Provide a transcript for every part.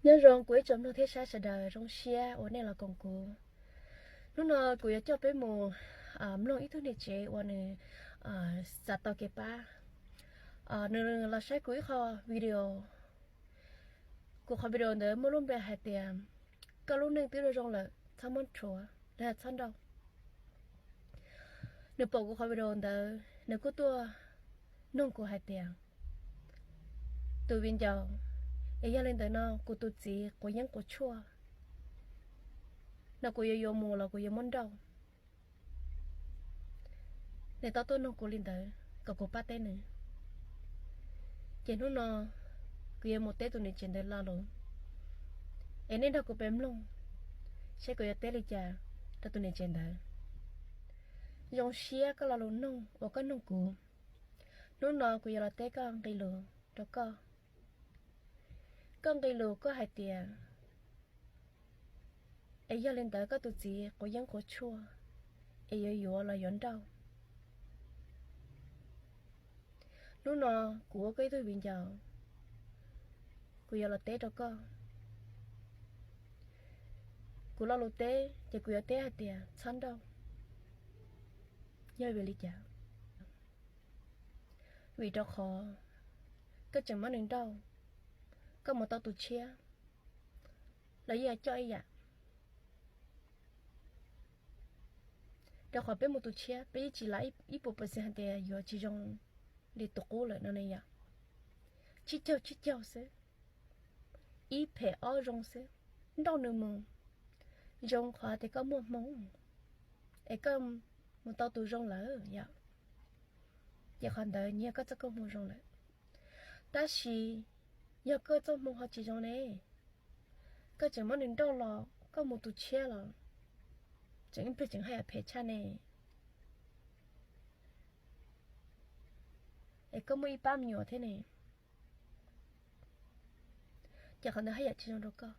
Nyob zoo kuv ib tsoom mloog thiab saib sawv daws, zoo siab uas nej los koom kuv. Hnub no kuv yuav coj peb mus mloog ib tug niam tsev uas nws xav tau kev pab. Nws los saib kuv ib qho video. Kuv qhov video ntawd muaj lub npe hais tias koj lub neej twb zoo zoo lawm txhob muab rhuav los yog txhob nrauj. Nws pom kuv qhov video ntawd nws kuj tuaj nug kuv hais tias, tus viv ncaus, es yog li ntawd no kuv tus txiv quav yeeb quav tshuaj no kuv yuav yuav mus los kuv yuav muab nrauj? Nws tau tuaj nug kuv li ntawd kom kuv pab teb nws. Ces hnub no kuv yuav mus teb tus niam tsev ntawd lo lus, es nej nrog kuv peb mloog saib kuv yuav teb li cas rau tus niam tsev ntawd. Zoo siab koj lo lus nug uas koj nug kuv. Hnub no kuv yuav los teb koj nqe lus rau koj. Koj nqe lus koj hais tias, es yog li ntawd koj tus txiv quav yeeb quav tshuaj, es yuav yuav los yuav nrauj? Hnub no kuv ua koj ib tug viv ncaus, kuv yuav los teb rau koj. Kuv lo lus teb ces kuv yuav teb hais tias txhob nrauj. Yog vim li cas? Vim rau qhov koj tseem muab nws nrauj, koj mus tau tus tshiab los yeej coj ib yam. Rau qhov peb mus tus tshiab peb yeej tsis lav ib puas percent hais tias yuav tsis zoo li tus qub lawm no ne yom. Tsib caug tsib caug xwb, ib phem ob zoo xwb. Nrauj nws mus, zoo qhov tias koj muaj hmoo, es koj mus tau tus zoo lawm yom. Ces qhov ntawd nyias koj txoj koob hmoo zoo lawm. Tab sis yog koj txoj hmoo ho tsis zoo ne, koj tseem muab nws nrauj los koj mus tus tshiab los tseem ib pliag tseem haj yam phem tshaj ne, es koj muaj ib pab me nyuam thiab ne. Ces qhov ntawd haj yam tsis zoo rau koj.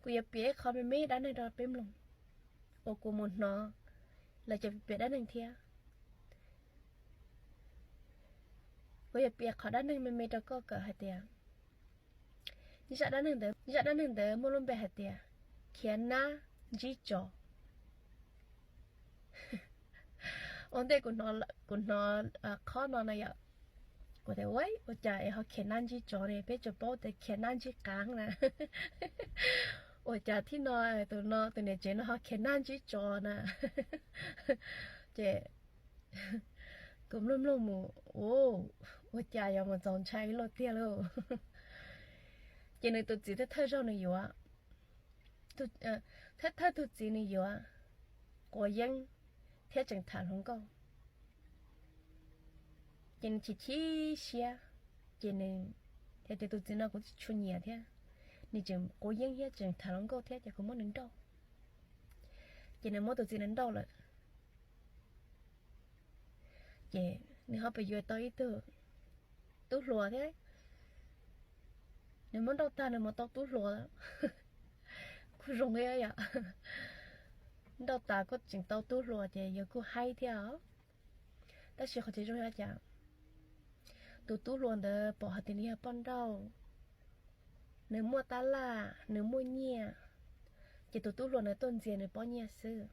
Kuv yuav piav ib qho me me dab neeg rau peb mloog, uas kuv mus hnov lawv cov piav dab neeg thiab. Kuv yuav piav qhov dab neeg me me rau koj kawm hais tias, zaj dab neeg ntawd, zaj dab neeg ntawd muaj lub npe hais tias khiav nab ntsib tsov. Ua ntej kuv hnov qhov no na yom, kuv tias ua cas es ho khiav nab ntsib tsov ne, peb tsuas paub tias khiav nab ntsib qav na. Ua cas thib no tus no tus niam tsev no ho khiav nab ntsib tsov na? Ces kuv mloog mloog mus, ua cas yuav mus txaus ntshai ib lo tiag lauj. Ces nws tus txiv thawj thawj zaug nws yuav, thawj thawj tus txiv nws yuav quav yeeb thiab tseem tham hluas nkauj. Ces nws chim chim siab, ces nws hais tias tus txiv no kuv tsis tshua nyiam thiab, nws tseem quav yeeb thiab tseem tham hluas nkauj thiab ces kuv muab nws nrauj. Ces nws muab tus txiv no nrauj lawm, ces nws ho pes yuav tau ib tug tub hluas thiab. Nws muab nrauj tag nws mus tau tub hluas, kuj zoo thiab yom. Nrauj tas kuj tseem tau tub hluas ces yus kuj haib thiab os. Tab sis qhov tsis zoo yog cas, tus tub hluas ntawd pom hais tias nws yog poj nrauj, nws muaj tab laj, nws muaj nyiaj, ces tus tub hluas ntawd tuaj ntxias nws pob nyiaj xwb.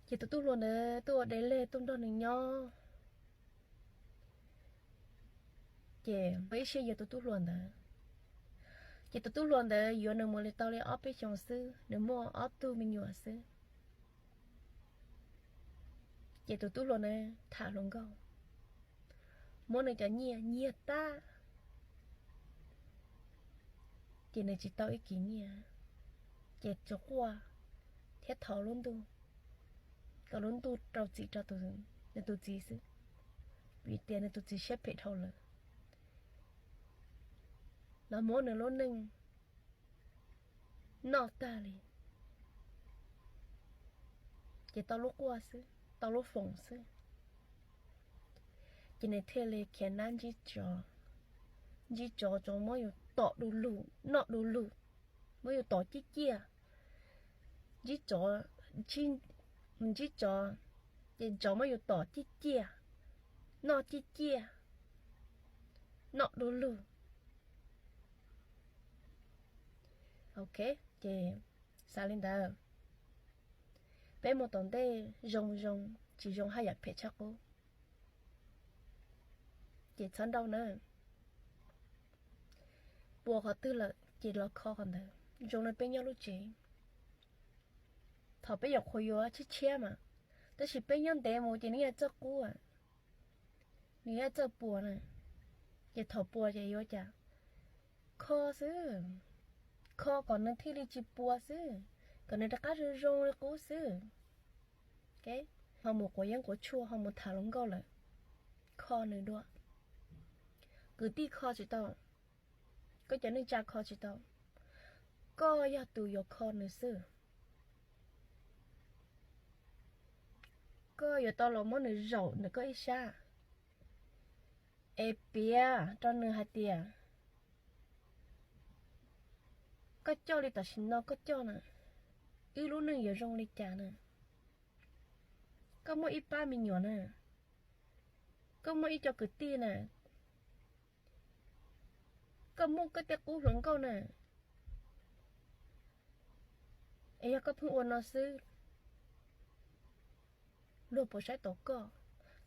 Ces tus tub hluas ntawd tuaj ua deb leg tuaj nrog nws nyob, ces ua ib siab yuav tus tub hluas ntawd. Ces tus tub hluas ntawd yuav nws mus li tau li ob peb xyoos xwb, nws muaj ob tug me nyuam xwb. Ces tus tub hluas ntawd tham hluas nkauj, muab nws cov nyiaj nyiag tag, ces nws tsis tau ib kis nyiaj, ces tsuas quaj thiab thov lub ntuj, kom lub ntuj rau txim rau nws tus txiv xwb, vim tias nws tus txiv siab phem dhau lawm. Los muab nws lub neej noj tag li, ces tau lub quaj xwb, tau lub foom xwb. Ces nws thiaj li khiav nab ntsib tsov, ntsib tsov, tsov muab yus tom du lug, noj du lug, muab yus tom ciaj ciaj. Ntsib tsov, ntsib tsov, ces tsov muab yus tom ciaj ciaj, noj ciaj ciaj, noj du lug. Ok, ces xav li ntawd, peb mus tom ntej zoo zoo, tsis zoo haj yam phem tshaj qub. Ces txhob nrauj na, puas qhov twg lawm ces los kho qhov ntawd, zoo li peb nyob lub tsev. Thaum peb yuav qhuas yuav tshiab tshiab mas, tab sis peb nyob ntev mus ces nws yuav txawj qub, nws yuav txawj puas na. Ces thaum puas ces yuav cas? Kho xwb, kho kom nws thiaj li tsis puas xwb, kom nws rov qab zoo zoo li qub xwb. Ho mus quav yeeb quav tshuaj, ho mus tham hluas nkauj lawm, kho nws dua. Kwv tij kho tsis tau, koj cov neej tsa kho tsis tau, koj yog tus yuav kho nws xwb. Koj yuav tau los muab nws zaum ntawm koj ib sab es piav rau nws hais tias koj coj li tam sim no koj coj na, wb lub neej yuav zoo li cas na? Koj muaj ib pab me nyuam na, koj muaj ib co kwv tij na, koj muaj koj tej qub hluas nkauj na, es yog koj pheej ua no xwb, luag puas saib taus koj?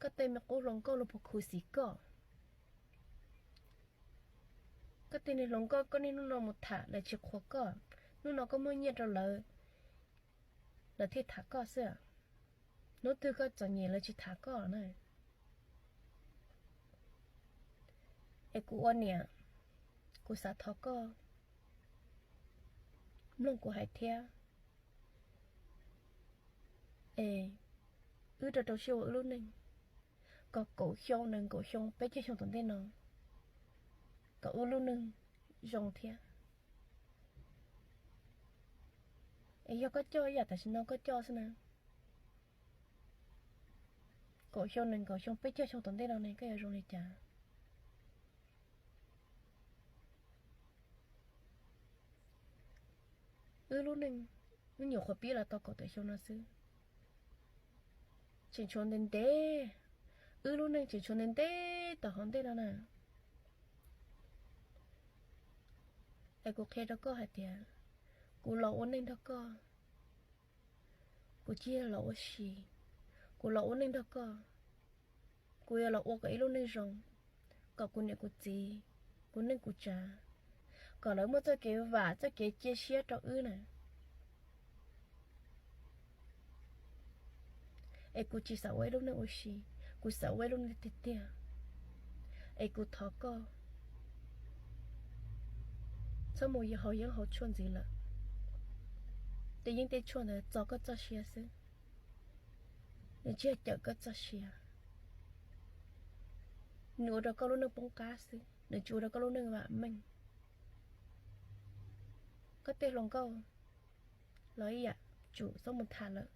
Koj tej me qub hluas nkauj luag puas khuv xim koj? Koj tej niag hluas nkauj koj niaj hnub no mus tham lawv tsis qhuas koj, hnub no koj muab nyiaj rau lawv, lawv thiaj tham koj xwb. Hnub twg koj txom nyem lawv tsis tham koj na. Es kuv ua niam, kuv xav thov koj mloog kuv hais thiab. Es wb rau rau siab ua wb lub neej, kom kaum xyoo nees nkaum xyoo peb caug xyoo tom ntej no kom wb lub neej zoo thiab. Es yog koj coj ib yam tam sim no koj coj xwb na, kaum xyoo nees nkaum xyoo peb caug xyoo tom ntej no ne koj yuav zoo li cas? Wb lub neej, wb nyuam qhuav pib los tau kaum tawm xyoo no xwb, tseem tshuav ntev ntev, wb lub neej tseem tshuav ntev ntev tom hauv ntej no na. Es kuv qhia rau koj hais tias kuv los ua neej nrog koj, kuv tsis yog los ua si, kuv los ua neej nrog koj. Kuv yuav los ua kom ib lub neej zoo, kom kuv niam kuv txiv, kuv neej kuv tsav, kom lawv muaj txoj kev vam txoj kev cia siab rau wb na. Es kuv tsis xav ua ib lub neej ua si, kuv xav ua ib lub neej tiag tiag. Es kuv thov koj txhob mus haus yeeb haus tshuaj ntxiv lawm. Tej yeeb tej tshuaj ntawd txo koj txoj sia xwb, nws tsis yog cawm koj txoj sia. Nws ua rau koj lub neej poob qab xwb, nws tsis ua rau koj lub neej vam meej. Koj tej hluas nkauj los ib yam, tsum txhob mus tham lawm.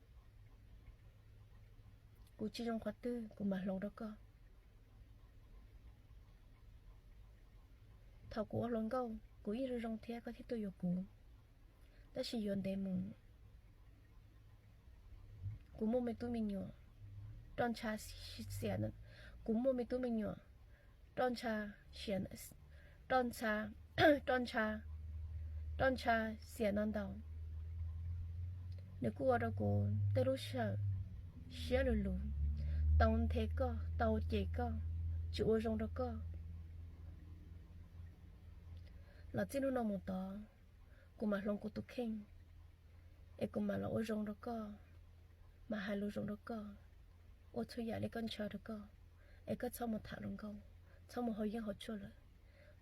Kuv tsis zoo qhov twg kuv mam hloov rau koj. Thaum kuv ua hluas nkauj kuv yeej zoo zoo thiab koj thiaj tuaj yuav kuv. Tab sis yuav ntev mus, kuv muaj me tub me nyuam, roj ntsha xiam, kuv muaj me tub me nyuam, roj ntsha xiam, roj ntsha, roj ntsha, roj ntsha xiam no ntau. Nws kuj ua rau kuv tej lub sij hawm siab lug lug, tau nthe koj, tau cem koj, tsis ua zoo rau koj. Los txij hnub no mus tod, kuv mam hloov kuv tus kheej, es kuv mam los ua zoo rau koj, mam hais lus zoo rau koj, ua txhua yam li koj ntshaw rau koj, es koj txhob mus tham hluas nkauj, txhob mus haus yeeb haus tshuaj lawm.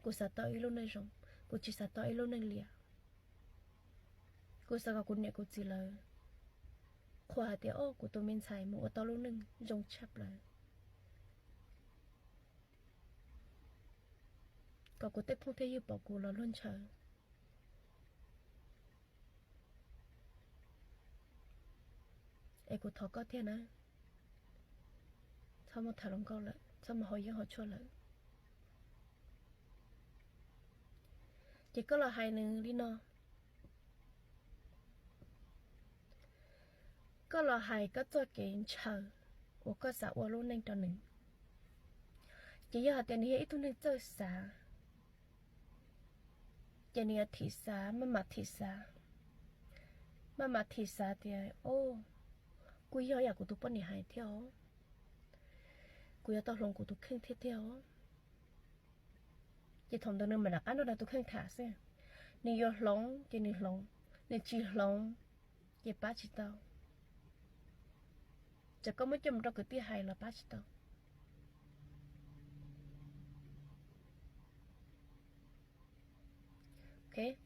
Kuv xav tau ib lub neej zoo, kuv tsis xav tau ib lub neej liam. Kuv xav kom kuv niam kuv txiv lawv qhuas hais tias, o, kuv tus me ntxhais mus ua tau lub neej zoo tshaj plaws, kom kuv tej phooj tej ywg pom kuv los luag ntshaw. Es kuv thov koj tiag na, txhob mus tham hluas nkauj lawm, txhob mus haus yeeb haus tshuaj lawm. Ces koj los hais nws li no, koj los hais koj txoj kev ntshaw uas koj xav ua lub neej rau nws. Ces yog hais tias nws yog ib tug neeg txawj xav, Ces nws yuav thim xav, maj mam thim xav, maj mam thim xav tias, o, kuj yog yam kuv tus poj niam hais thiab os, kuv yuav tau hloov kuv tus kheej thiab tiag os. Ces thaum ntawd nws mam rov qab nrog nws tus kheej tham xwb. Nws yuav hloov ces nws hloov, nws tsis hloov ces pab tsis tau. Txawm koj muab coj mus rau kwv tij hais los pab tsis tau.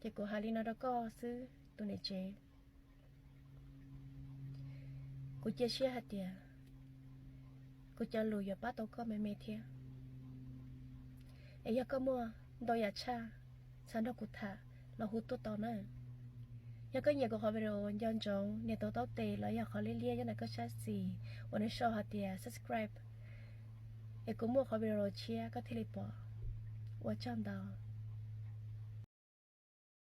Ces kuv hais li no rau koj xwb tus niam tsev. Kuv cia siab hais tias kuv cov lus yuav pab tau koj me me thiab. Es yog koj muaj ntau yam tshaj, xav nrog kuv tham los hu tuaj tau na. Yog koj nyiam kuv qhov video nco ntsoov nias tus taub tes los yog qhov liab liab nyob ntawm koj sab xis uas nws sau hais tias subscribe, es kuv muaj qhov video tshiab koj thiaj li pom. Ua tsaug ntau.